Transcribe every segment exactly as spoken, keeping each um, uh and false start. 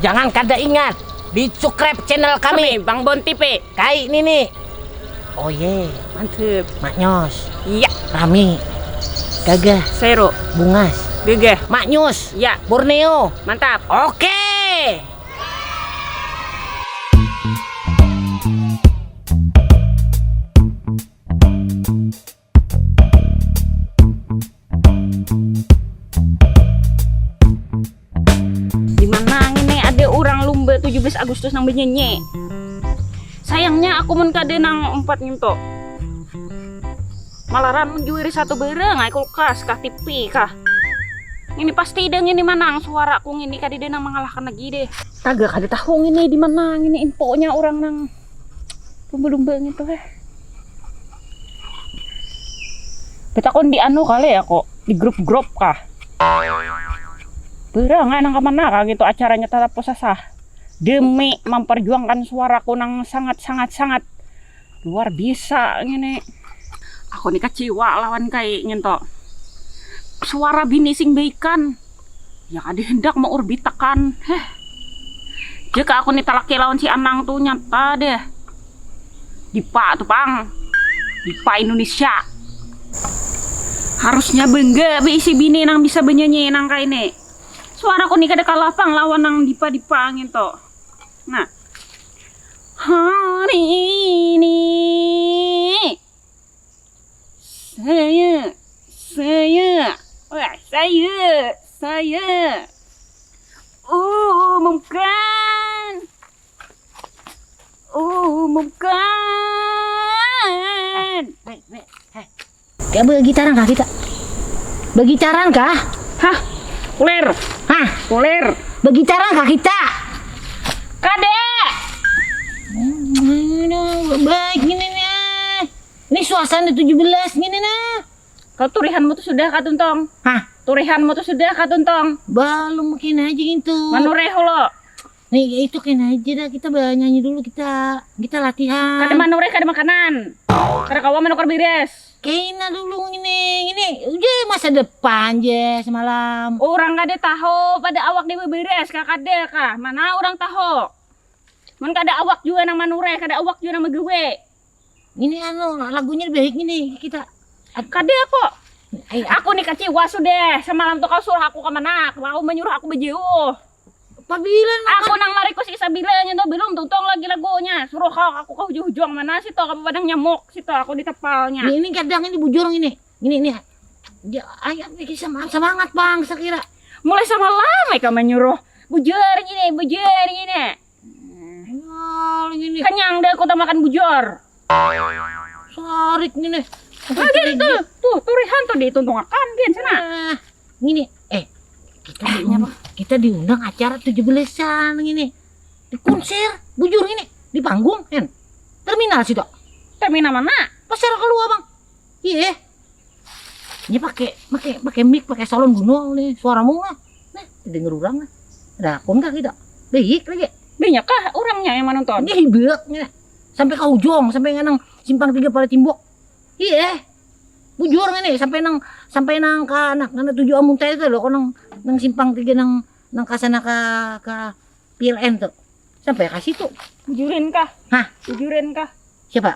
Jangan kada ingat di subscribe channel kami, Bang Bonti P. Kai nini. Oh ye, mantep. Maknyos. Iya. Rami. Gagah. Sero. Bungas. Gagah. Maknyus. Ya. Borneo. Mantap. Oke. Di mana ngini ada urang lumba tujuh belas Agustus nang benyanyi. Sayangnya aku mun kada nang umpat nginto. Malaran mun juiri satu barang ai kulkas kah, T V kah. Ngini pasti dah ngini manang suaraku ngini kadada nang mangalahkan lagi deh. Taga kada tahu ngini di mana ngini infonya urang nang lumba-lumba ngitu eh. Betakon di anu kali ya kok, di grup-grup kah. Barang ai nang kamana kah gitu acaranya tatap sasah demi memperjuangkan suaraku nang sangat sangat sangat luar biasa ngini. Aku ni kecewa lawan kai nginto. Suara bini sing baikan. Ya kada hendak maurbitakan. Heh. Jika aku ni talaki lawan si Anang tu nyata deh. Dipa tu pang. Dipa Indonesia. Harusnya bangga beisi bini nang bisa benyanyi nang kaini. Suaraku ni kada kalah pang lawan nang dipa-dipa nginto. Nah. Hari ini saya saya wah saya saya umumkan umumkan. Kayak bagi tarang kah kita? Bagi tarang kah? Hah? Kuler. Hah? Kuler. Bagi tarang kah kita? Kade. Baik gini nih. Ini suasana tujuh belas gini nah. Kau turihanmu tuh sudah katuntong. Hah? Turihanmu tuh sudah katuntong. Belum mungkin aja gitu. Manureh lo. Nih itu kena aja dah kita nyanyi dulu kita kita latihan. Kada manureh kada makanan. Kada kawa manukar beres. Kena dulu ini ini udah masa depan je semalam. Orang kada tahu pada awak dia beberes kah kada kah mana orang tahu. Mun kada awak jua nang manureh kada awak jua nang megawe. Ini anu lagunya baik ini kita. Kada kok. Aku ni kecewa sudah. Semalam tu kau suruh aku ke mana? Kau menyuruh aku bejauh. Pabila Aku nang marikos Isabila nya tu belum tuntong lagi lagunya. Suruh kau aku ke hujung-hujung mana situ kamu padang nyamuk situ aku di tepalnya. Ini kadang ini bujur ini. Ini ini. Dia ayat bikin semangat, semangat bang sekira. Mulai sama lama kau menyuruh bujur ini, bujur ini. Kenyang deh aku makan bujur. Sarik nih nih. Lagi tuh, tuh, turihan tuh dituntungakan gin sana. Nah, gini, eh kita diundang, kita diundang acara tujuh belasan gini. Di konser, bujur gini, di panggung kan. Terminal situ. Terminal mana? Pasar keluar bang. Iya. Ini pakai pakai pakai mic pakai salon gunung nih suara mung lah. Nah, dengar orang lah. Ada akun kah kita? Baik lagi. Banyak kah orangnya yang menonton? Ini hibak nih. Sampai ke ujung, sampai nganang simpang tiga pada timbok. Iya. Bujur nih sampai nang sampai nang ke anak anak tujuh amun teh itu loh, nang nang simpang tiga nang nang kasana ke ke P L N tuh. Sampai ke situ. Bujurin kah? Hah? Bujurin kah? Siapa?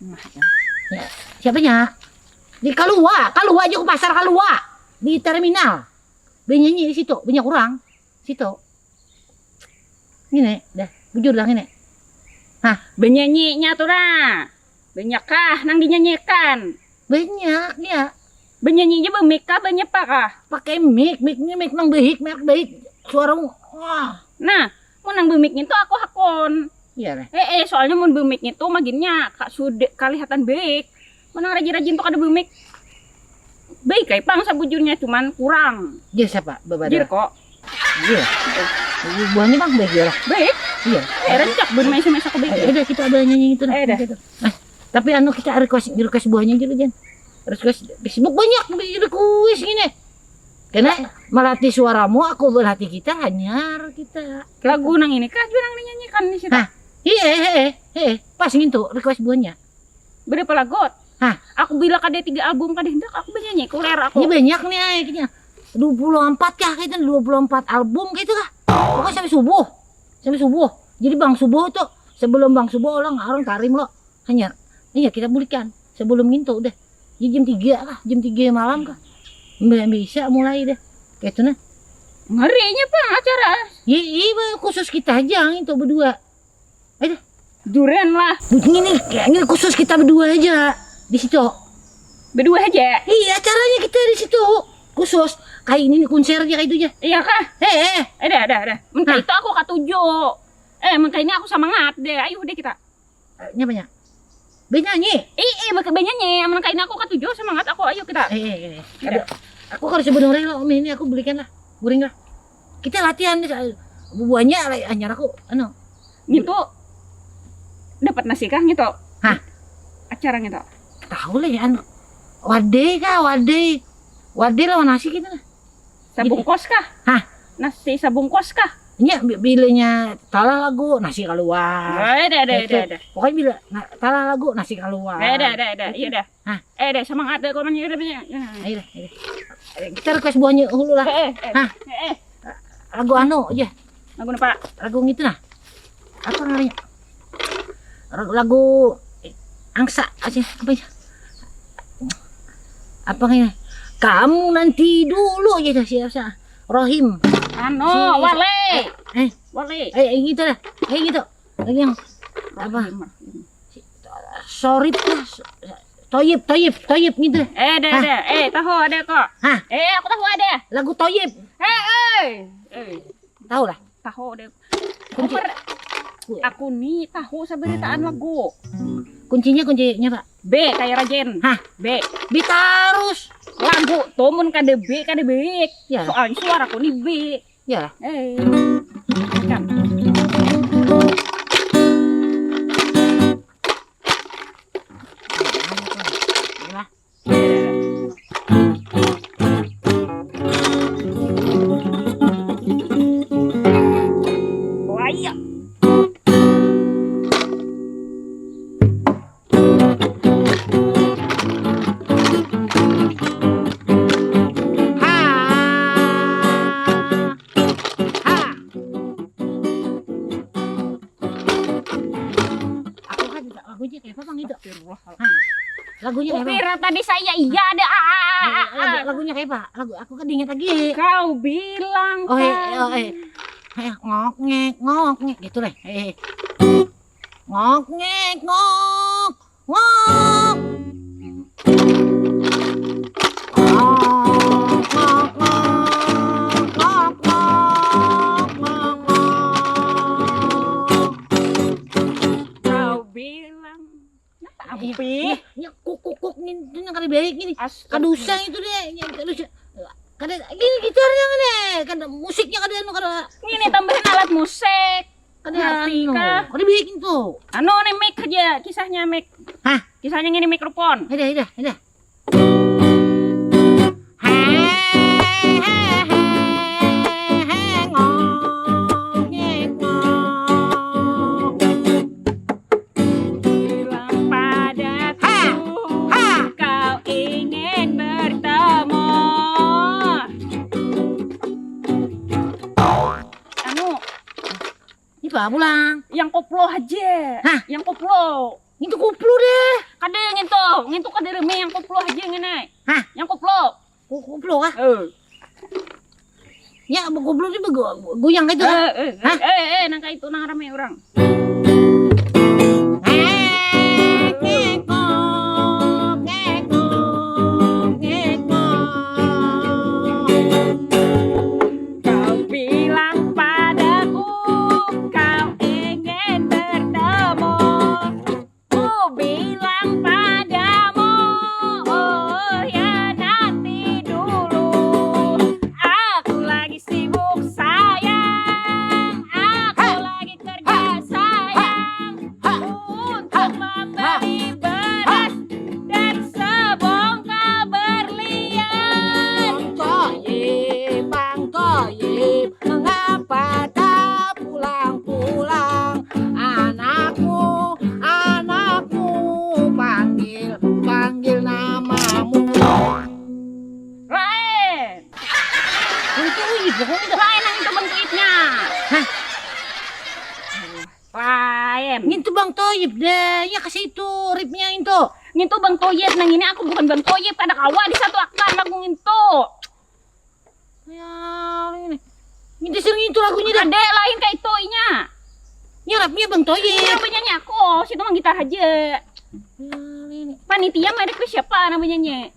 Nah, ya. Ya. Siapanya? Di Kalua, Kalua aja ke pasar Kalua. Di terminal. Banyanyi di situ, banyak orang. Situ. Ini, dah, bujur lah ini. Hah? Banyanyinya tuh nah. Banyak kah nang dinyanyikan? Banyak, ya. Banyanyi aja bemik kah, banyak apa kah? Pakai mic, mic ini mic nang baik, mic baik. Suara wah. Nah, mun nang bemik itu aku hakon. Iya lah. Eh, eh, soalnya mun bemik itu maginnya kak sudah kelihatan baik. Mun nang rajin-rajin tuh kada bemik. Baik kayak pang sabujurnya cuman kurang. Dia siapa? Babadah. Jir kok. Iya. Buahnya bang baik ya lah. Baik. Iya. Eh, rancak bun main sama aku baik. Eh, udah kita ada nyanyi itu. Eh, udah. Nah, tapi anu kita request request buahnya aja lu Jan. Request Facebook banyak request gini. Karena melatih suaramu, aku berlatih kita hanyar kita. Lagu nang ini kah juga nang dinyanyikan di situ. Hah? Iya, heeh, heeh. Pas gitu request buahnya. Berapa lagu? Hah? Aku bila kada tiga album kada hendak aku bernyanyi kuler aku. Ini banyak nih akhirnya. Dua puluh empat kah itu dua puluh empat album gitu kah? Pokoknya sampai subuh. sampai subuh. Jadi bang subuh tuh, sebelum bang subuh orang orang tarim lo. Hanya, iya, kita bulikan sebelum ngintu deh. Ya, jam tiga kah, jam tiga malam kah? Mbak bisa mulai deh. Kayak itu nah. Ngerinya, Bang, acara. Iya, iya, khusus kita aja itu berdua. Ayo deh. Duren lah. Ini, ini khusus kita berdua aja di situ. Berdua aja. Iya, acaranya kita di situ. Khusus. Kayak ini nih, konser aja kayak itu aja. Iya kah? Eh, eh. Ada, ada, ada. Mentah itu aku katuju. Eh, mentah ini aku semangat deh. Ayo deh kita. Nya banyak. Benyanyi. Ih, ih, baka benyanyi. Amun kaina aku katuju semangat aku. Ayo kita. Eh, eh, eh. Tidak. Aduh, aku harus sebelum lo ini aku belikan lah. Guring lah. Kita latihan nih. Buahnya lah anyar aku anu. Gitu. Dapat nasi kah gitu? Hah? Acara gitu. Tahu lah ya anu. Wadai kah, wadai. Wadai lawan nasi gitu lah. Sabungkos kah? Hah? Nasi sabungkos kah? Nya bilanya talah lagu nasi keluar. Ada ada ada ada. Pokoknya bila talah lagu nasi keluar. Ada ada ada. Iya dah. Hah? Eh dah semangat dah komen ya udah. Ayo dah. Kita request buahnya dulu lah. Eh eh. Hah? Eh eh. Lagu anu aja. Lagu apa? Lagu gitu nah. Apa namanya? Lagu angsa aja apa ya? Apa ya? Kamu nanti dulu aja dah siap sa. Rohim. Anu, si, wale. Eh, eh. Wale. Eh, eh, gitu dah. Eh, gitu. Lagi yang apa? Sorip lah. Toyib, toyib, toyib gitu. Eh, ada, ada. Eh, tahu ada kok. Hah? Eh, aku tahu ada. Lagu toyib. Eh, eh. Eh. Tahu lah. Tahu deh. Kunci. Aku nih tahu seberitaan lagu. Kuncinya kuncinya pak. B kayak Rajen. Hah? B. B terus. Lagu tuh mun kada B kada baik. Ya. Soalnya suaraku nih B. Ya. Eh. Kan. Aku kan lagunya kayak apa bang itu? Lagunya kayak apa? Kira tadi saya iya ada. Lagunya kayak apa? Lagu aku kan ingat lagi. Kau bilang oh eh, oh, eh. Eh, ngok ngek ngok ngek gitu deh. Eh. Ngok ngek ngok ngok. Kau bilang. Kenapa ampi? Ya, ya, kuk kuk kuk ini yang kada baik ini. Kada usah itu deh. Ya, kada usah. Kada gini gitarnya ngene. Kada musiknya kada anu kada. Ngini tambahin alat musik. Kada anu. Kada baik itu. Anu nih mic aja kisahnya mic. Hah? Kisahnya ngini mikrofon. Ada ada ada. Bilang padaku kau ingin bertemu. Anu, ini apa pulang? Yang koplo aja. Hah? Yang koplo. Itu koplo deh. Kada yang itu, ngintu kada reme yang koplo aja ngene. Hah? Yang koplo. Koplo kah? Eh. Ya, koplo ni goyang itu kan? Eh, eh, eh, eh, eh, nang itu nang rame orang. Kau bilang padaku kau ingin bertemu. Ku bilang padamu, oh ya nanti dulu. Aku lagi sibuk sayang, aku lagi kerja sayang. Itu Bang Toyib deh, ya ke situ ripnya itu. Ngintu Bang Toyib nang ini, aku bukan Bang Toyib, kada kawa disatuakan aku ngintu. Ya, ini. Ngintu sering itu lagunya dah. Ada lain kayak itu inya. Ya rapnya Bang Toyib. Ini yang penyanyi aku, situ mah gitar aja. Ya, ini. Panitia mah ada ke siapa nang penyanyi?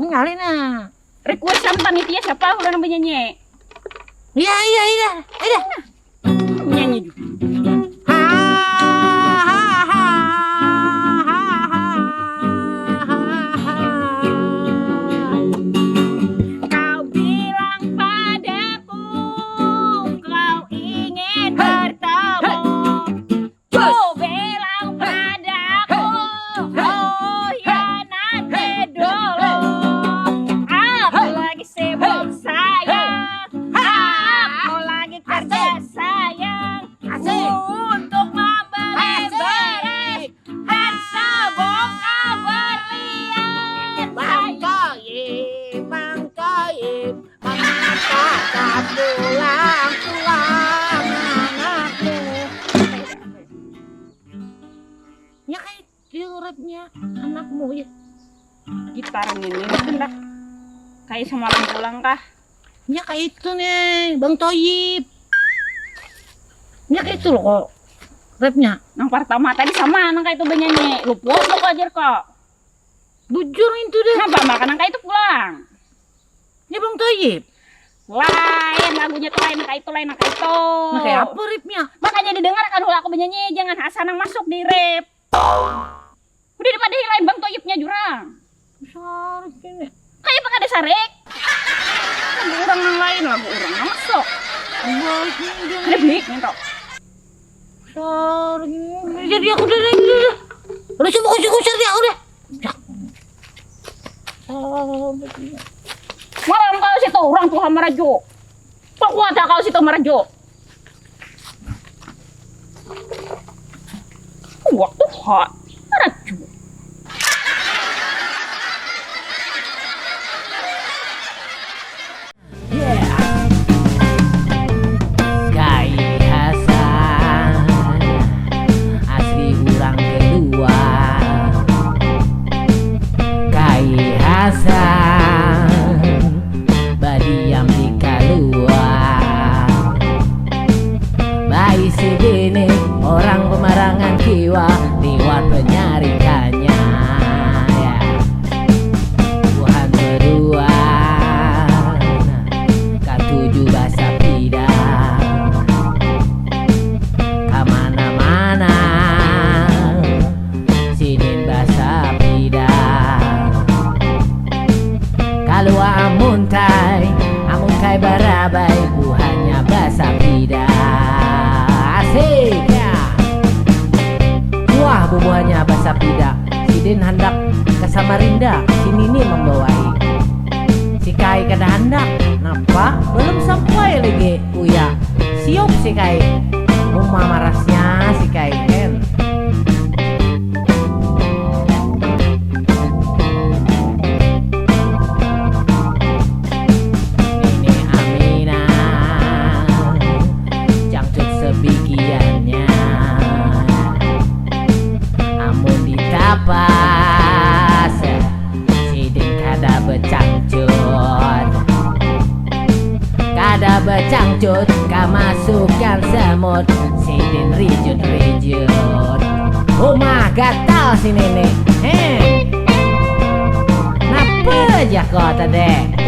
Ini ngalih nah. Requestan panitia siapa ulah nang penyanyi? Iya, iya, iya. Ayo dah. Nyanyi juga. Kau bilang padaku, kau ingin bertemu. Kau bilang padaku, oh ya nanti dulu. Aku lagi sibuk sayang, aku lagi kerja sayang. Untuk membeli beras dan sabongkah berlian. Bang Toyib, Bang Toyib, mengapa tak pulang-pulang anakmu? Ya kayak itu rapnya anakmu ya. Gitaran ini kan dah. Kayak semalam pulang kah? Ya kayak itu nih, Bang Toyib. Ya kayak itu loh kok rapnya. Nang pertama tadi sama nang kayak itu benyanyi. Luput lo ajar kok. Bujur itu deh. Kenapa makan nang kayak itu pulang? Ya Bang Toyib. Lain lagunya tuh lain nang kayak itu lain nang kayak itu. Nah kayak apa ripnya? Makanya didengarkan ulah aku benyanyi, jangan asa nang masuk di rip. Udah dipadahi lain Bang Toyibnya jurang. Sarik ini. Kayak apa kada sarik? Lagu orang yang lain, lagu orang yang masuk. Balik ini dia. Ada balik nih toh. Sarik ini. Jadi aku udah udah udah. Udah coba kusir-kusir dia udah. Sarik ini. Malam kalau situ orang tuh sama Rajo. Pakuat ya kau situ marajo. Waktu ha marajo. Kai Hasan asli urang kedua. Kai Hasan badiam di kaluar. Baisi bini orang pemarangan kiwa liwat penyarikannya. Ya. Tuhan berdua katuju basapida kamana-mana. Sidin basapida. Kalua amuntai, amuntai barabai, buhannya basapida. Asik ya. Wah, bubuhannya basapida. Sidin handak ke Samarinda, si Nini membawai. Si Kai kada handak, napa? Belum sampai lagi. Uya, siup si Kai. Uma marasnya si Kai hen. Nini Aminah, jangcut sebigiannya. Amun ditapas, sidin kada becangcut. Kada becangcut, kamasukan semut, sidin rijut-rijut. Humah gatal si nini. Heh. Napa ja ko tadi?